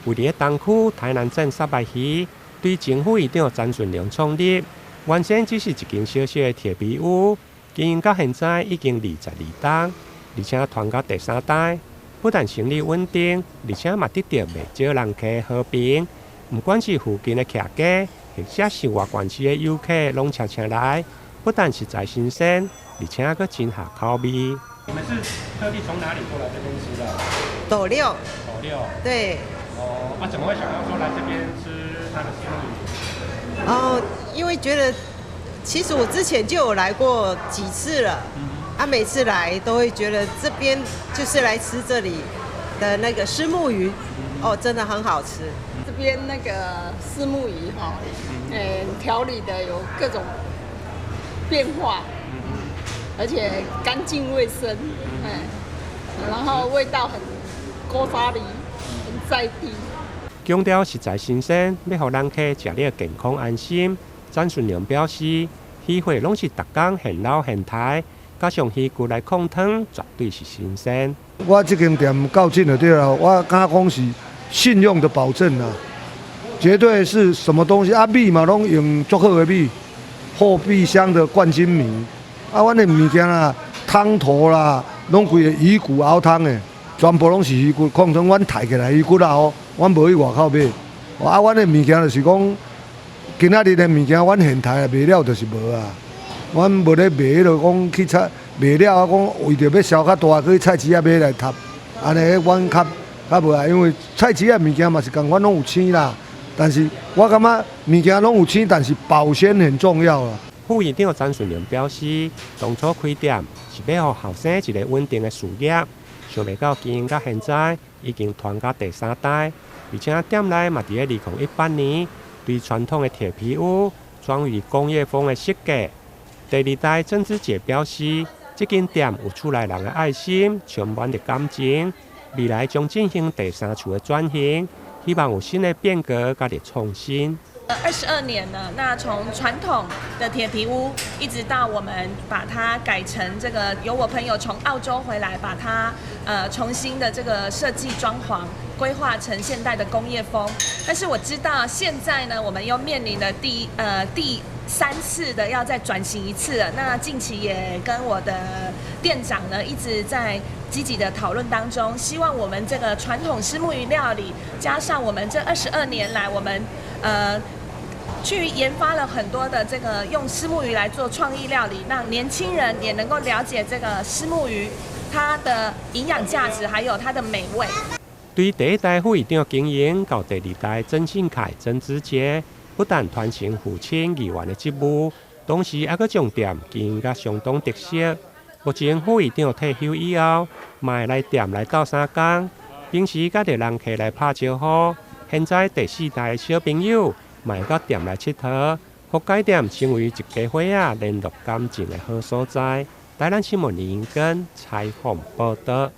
位佇東區台南鎮沙白魚，對前副會長詹順良創立，原先只是一間小小的鐵皮屋，經營到現在已經22冬，而且傳到第三代，不但生意穩定，而且嘛得著袂少人客好評。毋管是附近的客家，或者是外縣市的遊客，攏常常來。不但食材新鮮，而且閣真合口味。你們是特地從哪裡過來這邊吃的？斗六。斗六。對。哦，啊，怎麼會想要說來這邊吃他的虱目魚？哦，因為覺得其實我之前就有來過幾次了，啊，每次來都會覺得這邊就是來吃這裡的那個虱目魚，哦，真的很好吃。這邊那個虱目魚哈，調理的有各種變化，而且乾淨衛生，然後味道很古早味，很在地。強調食材新鮮，欲予人客食了健康安心。詹順良表示，魚貨攏是逐工現撈現刣，加上魚骨來控湯，絕對是新鮮。我這間店較真就對啦，我敢講是信用的保證啦，絕對是什麼東西啊？米嘛攏用足好的米，後壁鄉的冠軍米。啊，阮的物件啦，湯頭啦，攏規个魚骨熬湯的，全部攏是魚骨控湯，阮刣起來魚骨啦哦，阮無去外口買。啊，阮的物件就是講，今仔日的物件，阮現刣賣了就是無啊。阮無咧賣彼落講去菜賣了啊，講為著欲銷較大，去菜市仔買來煠，按呢阮較較無愛，因為菜市仔物件嘛是仝款攏有腥啦。但是我感覺物件攏有腥，但是保鮮很重要啦。副會長詹順良表示，當初開店是欲予後生一个穩定的事業，想袂到經營到現在已經傳到第三代，而且店內嘛佇咧2018年對傳統的鐵皮屋轉為工業風的設計。第二代曾子傑表示，這間店有厝內人的愛心，充滿著感情，未來將進行第三次的轉型，希望有新的變革佮創新。 22年了，那從傳統的鐵皮屋，一直到我們把它改成這個，由我朋友從澳洲回來，把它重新的這個設計裝潢，規劃成現代的工業風。但是我知道現在呢，我們又面臨了第三次的要再轉型一次了。那近期也跟我的店長呢一直在積極的討論當中，希望我們這個傳統虱目魚料理，加上我們這二十二年來我們去研發了很多的這個用虱目魚來做創意料理，讓年輕人也能夠了解這個虱目魚它的營養價值，還有它的美味。對第一代副會長經營到第二代曾信凱、曾子傑，不但傳承父親議員的職務，同時猶閣將店經營甲相當特色。目前副會長退休以後，嘛會來店來鬥相共，平時佮著人客來拍招呼。現在第四代的小朋友嘛會到店來𨑨迌，予該店成為一家伙仔聯絡感情的好所在。台南新聞林根採訪報導。